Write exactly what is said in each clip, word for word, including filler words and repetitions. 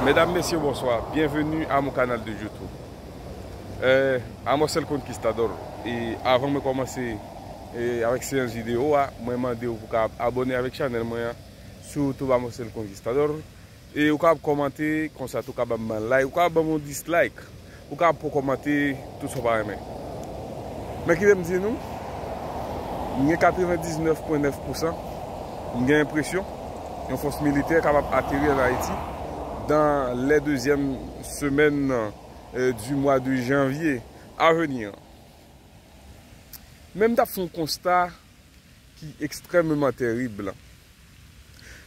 Mesdames, messieurs, bonsoir. Bienvenue à mon canal de YouTube. Euh, Amos el Conquistador. E avan mwen kòmanse, e, avèk seyans videyo a, mwen mande w pou ka abòne avèk chanèl mwen an sou YouTube Amos el Conquistador. E ou kapab kòmante, konsa tou kapab ban like, ou kapab ban m yon dislike, ou kapab poko kòmante, tout sa w pa renmen. Men kite m di nou, m gen katrevendiznèf pwen nèf pousan, m gen enpresyon yon fòs militè kapab ateri ann Ayiti dans les deuxièmes semaines, euh, du mois de janvier à venir. Men m t ap fè yon konsta ki ekstrèmeman tèrib.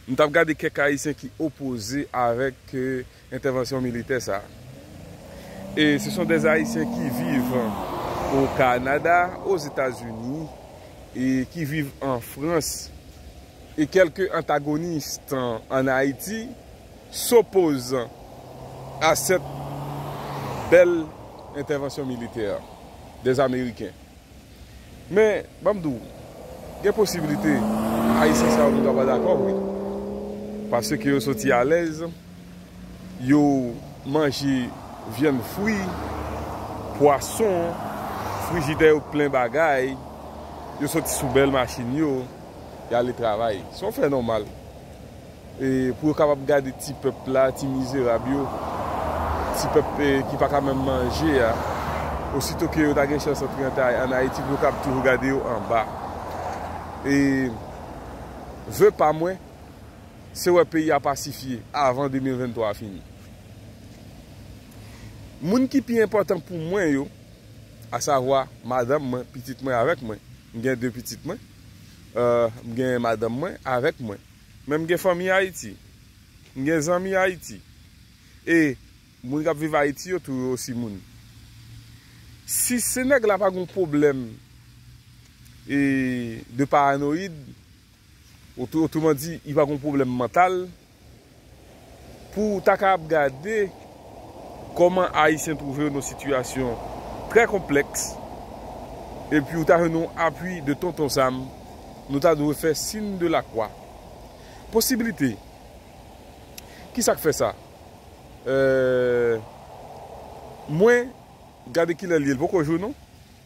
M t ap gade kèk Ayisyen ki opoze avèk, euh, entèvansyon militè sa a. Et ce sont des Haïtiens qui vivent au Canada, aux États-Unis, et qui vivent en France. Et quelques antagonistes en Haïti s'opposent à cette belle intervention militaire des Américains. Men, ban m di w, gen posiblite Ayisyen sa yo nou ta pa dakò, wi. Paske yo soti alèz, yo manje vyann fri, pwason, frijidè yo plen bagay, yo soti sou bèl machin yo, y ale travay. Se yon fè nòmal. E pou yo kapab gade ti pèp la, ti mizerab yo, ti pèp, e, ki pa ka menm manje a, osito ke yo ta gen chans antre an Tay-, ann Ayiti, pou yo kapab toujou gade yo anba. E ve pa mwen, se wè peyi a pasifye avan de mil venntwa fini. Moun ki pi enpòtan pou mwen yo, asavwa madanm mwen, pitit mwen avèk mwen, m gen de pitit mwen, euh, m gen madanm mwen avèk mwen. Men m gen fanmi Ayiti. M gen zanmi Ayiti. E moun k ap viv Ayiti yo tou yo osi moun. Si se nèg la pa gen pwoblèm e de paranoid, otr-, otreman di, li pa gen pwoblèm mantal, pou w ta kapab gade kòman Ayisyen twouve yo nan yon sitiyasyon trè konplèks, epi w ta jwenn yon apui de Tonton Sam, nou ta dwe fè siy de lakwa. Posiblite. Kisa k fè sa? Euh, mwen, gade kilè l ye, l poko jou non.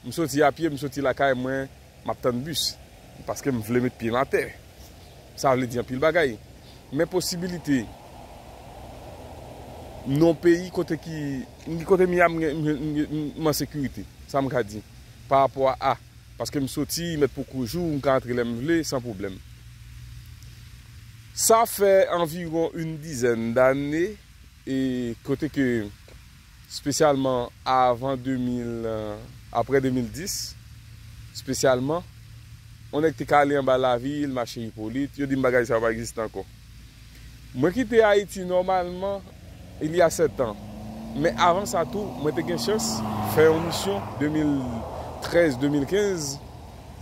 M soti a pye, m soti lakay mwen, m ap tann bis. Paske m vle met pye m atè. Sa vle di anpil bagay. Men posibilite nan yon peyi kote ki, kote m ye a, m, m, m, m an sekirite. Sa m ka di. Pa rapò a, a, paske m soti, mèt poko jou, m ka antre lè m vle, san pwoblèm. Sa fè anviwon yon dizèn dane, e kote ke, espesyalman avan de mil, euh, apre de mil dis, espesyalman, yon nèg te ka ale anba lavil, mache Ipolit, yo di m bagay sa yo pa egziste ankò. Mwen kite Ayiti nòmalman, il y a sept ans. Men avan sa tou, mwen te gen chans fè yon misyon de mil trèz, de mil kenz,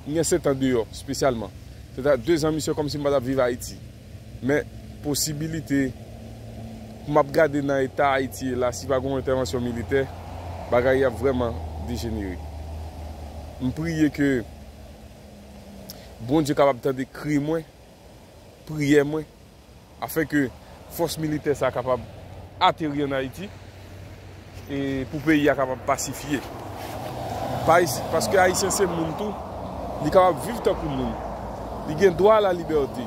m gen sèt an deyò, espesyalman. Se ta de zan misyon kòmsi m pa t ap viv Ayiti. Men posibilite pou m ap gade nan eta Ayiti ye la, si pa gen yon entèvansyon militè, bagay y ap vrèman dejenere. M priye ke Bondye kapab tande kri mwen, priyè mwen, afin ke fòs militè sa kapab ateri ann Ayiti e pou peyi a kapab pasifye. Pa isi, paske Ayisyen se moun tou, li kapab viv tankou moun. Li gen dwa a la libète.